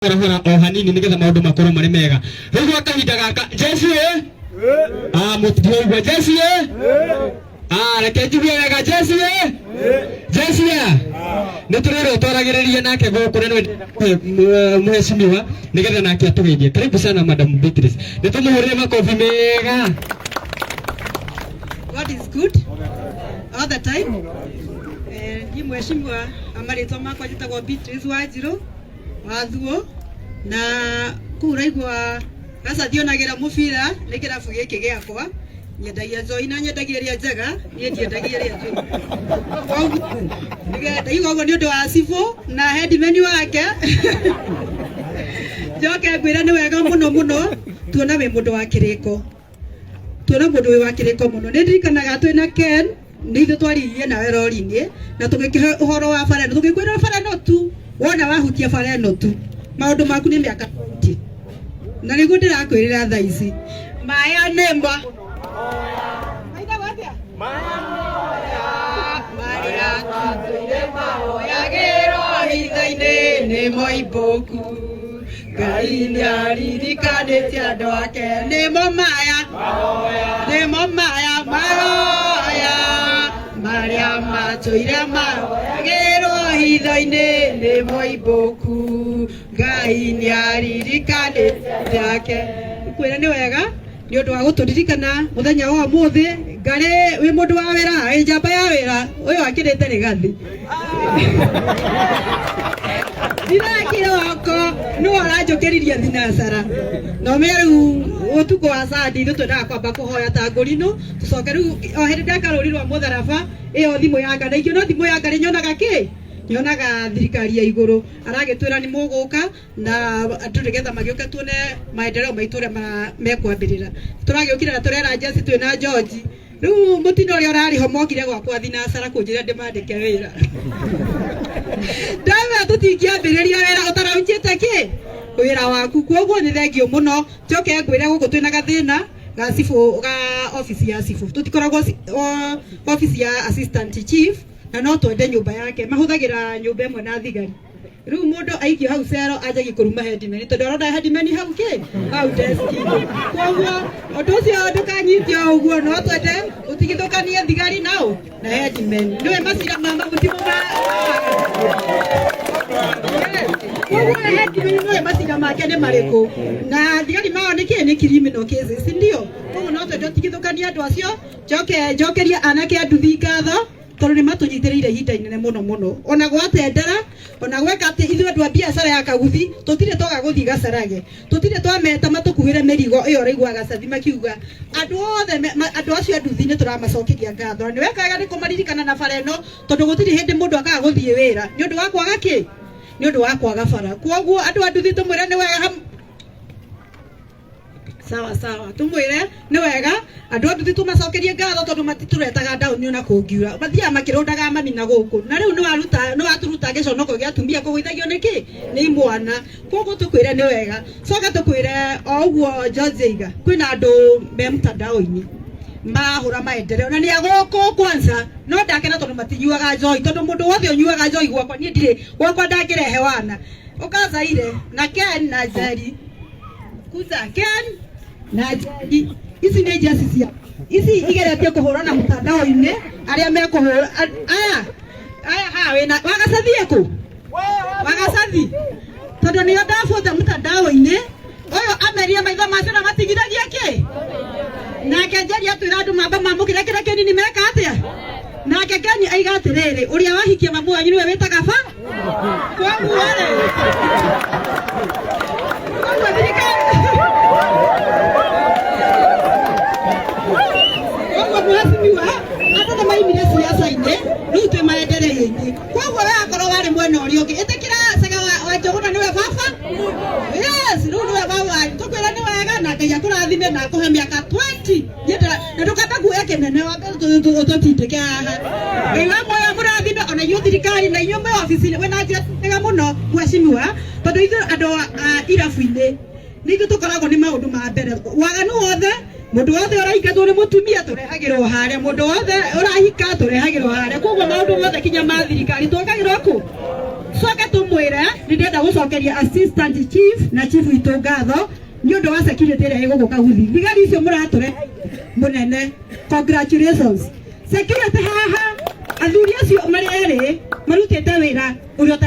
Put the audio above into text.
Horahora o hanini nigetha maundu makorwo marĩ mega. Rĩu gwa kahinda gaka Jesu ĩ ah mũtiraigua Jesu ĩ ah reke njigue wega Jesu ĩ Jesu ĩ nĩ tũrĩrwo twaragĩrĩria nake gũkũ na nĩ mheshimiwa nigetha nake atũgeithie. Karibu sana Madam Beatrice, nĩ tũmũhũrĩre makobi mega. God is good all the time. Niĩ mheshimiwa marĩtwa makwa njĩtagwo Beatrice Wanjirũ Wathuo na kũu ũraigua Gacathi onagĩra mũbira nĩ kĩrabu gĩkĩ gĩakwa. Nyendagia njohi na nyendagia ĩrĩa njega, niĩ ndiendagia ĩrĩa njũru. Koguo ndaigua ũguo nĩ ũndũ wa cibũ na headman wake. Njoke ngwĩre nĩ wega mũno mũno tuona wĩ mũndũ wa kĩrĩko. Tuona mũndũ wĩ wa kĩrĩko mũno. Nĩ ndirikanaga twĩ na Ken nĩ ithuĩ twaririe nawe rori-inĩ na tũgĩkĩhe ũhoro wa bara ĩno, tũgĩkwĩra bara ĩno tu wona wahutia bara ĩno tu maũndũ maku nĩ mĩaka 20. Na nĩguo ndĩrakwĩrĩra thaa ici maya nĩma Maigagwo atĩa? Marĩa twatũire mahoyagĩrwo hitho-inĩ nĩ moimbũku. Ngai nĩaririkanĩte andũ ake. Nĩmo maya, nĩmo maya mahoya marĩa matũire mahoyagĩrwo hitho-inĩ nĩ moimbũku. Ngai nĩaririkanĩte andũ ake. Ngwĩra nĩ wega nĩ ũndũ wa gũtũririkana mũthenya wa ũmũthĩ. Ngarĩ wĩ mũndũ wa wĩra, wĩ njamba ya wĩra, ũyũ akĩrĩte rĩgathi ndirakĩroko nĩwe ũranjũkĩririe thinacara na ũmenye rĩu ũtukũ wa sandi ithuĩ twendaga kwamba kũhoya ta ngũrinũ tũcoke rĩu o hĩndĩ ndeka rũri rwa mũtharaba ĩyo thimũ ya Ngai na ingĩona thimũ ya Ngai nyonaga kĩ nyonaga thirikari ya igũrũ aragĩtwĩra nĩ mũgũka na andũ nĩgetha magĩũke tuone maendeleo maitũ ũrĩa mekwambĩrĩra. Tũragĩũkire na tũrera Jesse twĩna George. Rĩu mũtino ũrĩa ũrarĩ ho mokire gwakwa thinacara kũnjĩra ndĩmandĩke wĩra. Ndamera tũtingĩambĩrĩria wĩra ũtaraunjĩte kĩ wĩra waku. Kwoguo nĩ thengiũ mũno. Njoke ngwĩre gũkũ twĩna gathĩna ga cibũ ga obici ya cibũ. Tũtikoragwo obici ya assistant chief na no twende nyũmba yake. Mahũthagĩra nyũmba ĩmwe na thigari. Rĩu mũndũ aikio hau cero anjagie kũruma headman tondũ arona headman hau kĩ hau desk-inĩ. Koguo ũndũ ũcio ndũkanyite o ũguo, no twende ũtigithũkanie thigari nao na headman. Nĩwe macira ma mahuti mo ma koguo headman nĩwe macira make nĩ marĩkũ na thigari mao nĩ kĩ nĩ criminal cases ndio. Koguo no twende ũtigithũkanie andũ acio. Njoke njokerie anake a nduthi ngatho tondũ nĩ matũnyitĩrĩire ihinda inene mũno mũno, ona gwatendera ona gweka atĩ ithuĩ andũ a biacara ya kaguthi tũtirĩ twaga gũthiĩ gacarage, tũtirĩ twameta matũkuĩre mĩrigo ĩyo ũraigua gacathi makiuga andũ othe andũ acio a nduthi nĩ tũramacokeria ngatho. Na nĩ weka wega nĩ kũmaririkana na bara ĩno tondũ gũtirĩ hĩndĩ mũndũ akaga gũthiĩ wĩra nĩ ũndũ wa kwaga kĩ, nĩ ũndũ wa kwaga bara. Kwoguo andũ a nduthi tũmwĩre nĩ wega sawa sawa, tumwire nĩ wega andũ a nduthi tũmacokerie ngatho tondũ matitũretaga ndaũni ona kũngiura, mathiaga makĩrũndaga mami na gũkũ na rĩu nĩ waturuta gĩconoko gĩa atumia kũgũithagio nĩ kĩ nĩ imwana. Koguo tũkwĩre nĩ wega. Coka tũkwĩre o ũguo George Aiga, kwĩna andũ me mtandao-inĩ marahũra maendeleo na nĩ a gũkũ kwanza, no ndakena tondũ matinyuaga njohi, tondũ mũndũ wothe ũnyuaga njohi gwakwa niĩ ndirĩ gwakwa ndangĩrehe wana. Ũkazaire na Ken na Njeri Kuza Ken na Njeri ici nĩ njeci cia ici igeretie kũhũrana mtandao-inĩ arĩa mekũhũra aya aya haha wĩna wagacathi ĩkũ wagacathi tondũ nĩo ndabũta mtandao-inĩ ũyũ amerie maitho macio na matigithagia kĩ nake Njeri atwĩra andũ mamba mamũkĩre kĩrĩa kĩnini meka atĩa nake Ken aiga atĩrĩrĩ ũrĩa wahikia mamu wanyu nĩwe wĩtaga ba koguo rĩ koguo thirikari koguo mheshimiwa andũ nĩ maimire siasa-inĩ rĩu twĩ maendeleo-inĩ koguo we akorwo warĩ mwena ũrĩa ũngĩ ĩtĩkĩra Cege wa Njũgũna nĩwe baba yes rĩu nĩwe baba wanyu tũkwĩra nĩ wega na Ngai akũrathime na akũhe mĩaka 20 Niĩ na ndũkamba kuoya kĩnene wambe ũtũtindĩke haha. Ngai wa muoyo amũrathime ona inyuĩ thirikari na inyuĩ mwĩ obici-inĩ wĩna njĩra njega mũno mheshimiwa tondũ ithuĩ andũ a irabu-inĩ nĩ ithuĩ tũkoragwo nĩ maũndũ ma mbere waganu wothe mũndũ wothe ũraingatwo nĩ mũtumia tũrehagĩrwo harĩa mũndũ wothe ũrahika tũrehagĩrwo harĩa koguo maũndũ mothe kinya ma thirikari twĩkagĩrwo kũ. Tucoke tumwire nĩ ndĩrenda gũcokeria assistant chief na chief witũ ngatho nĩ ũndũ wa security ĩrĩa ĩgũgũ Kaguthi. Thigari icio mũratũre mũnene, congratulations. Security haha athuri acio marĩ erĩ marutĩte wĩra ũrĩa.